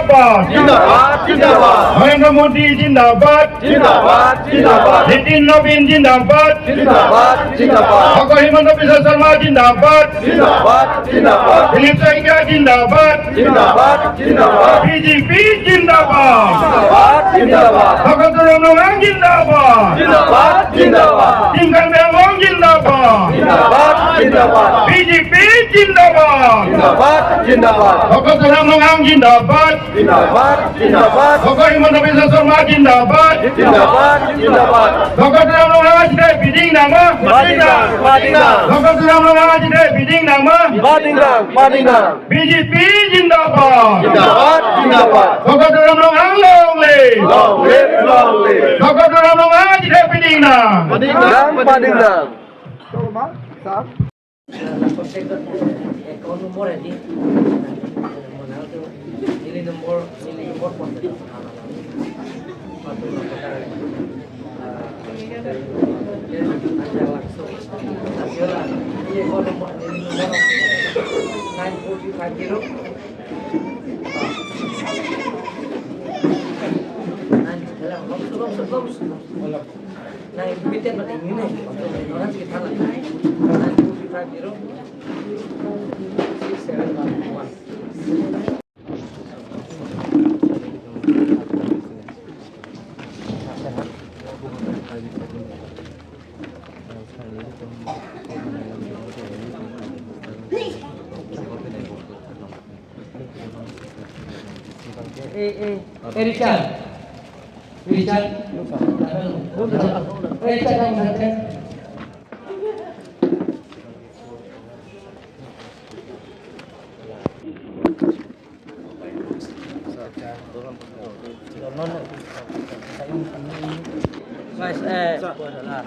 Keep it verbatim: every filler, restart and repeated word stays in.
Zindabad, zindabad. Narendra Modi zindabad. Zindabad, zindabad. Nitin Nabin zindabad. Zindabad, zindabad. Doctor Himanta Biswa Sarma zindabad. Zindabad, zindabad. Philip Saikia zindabad. Zindabad, zindabad. B J P zindabad. Zindabad, zindabad. Doctor Tuliram Ronghang zindabad. Zindabad, zindabad. Timkang Ronghang zindabad. Zindabad, zindabad. B J P zindabad. Zindabad, zindabad. Doctor Tuliram Ronghang zindabad. Zindabad, zindabad. Doctor Himanta Biswa Sarma zindabad. Zindabad, zindabad. Doctor Tuliram Ronghang ajite piding nangma. Pading nang, pading nang. Doctor Tuliram Ronghang ajite piding nangma. Pading nang, pading nang. B J P zindabad. Zindabad, zindabad. Doctor Tuliram Ronghang long live. Long live, long live. Doctor Tuliram Ronghang ajite piding nang. Pading nang, pading nang. Account number edi. Neli number, neli number phone. Nine four three five zero. Nine, long, long, long, long. Nine, bitin mati ini nih. Orang sekitar lah. Nine two three five zero six seven one one. Eh, eh, eh, Richard. Richard. Eh, Richard, kamu datang. Guys, eh, adalah.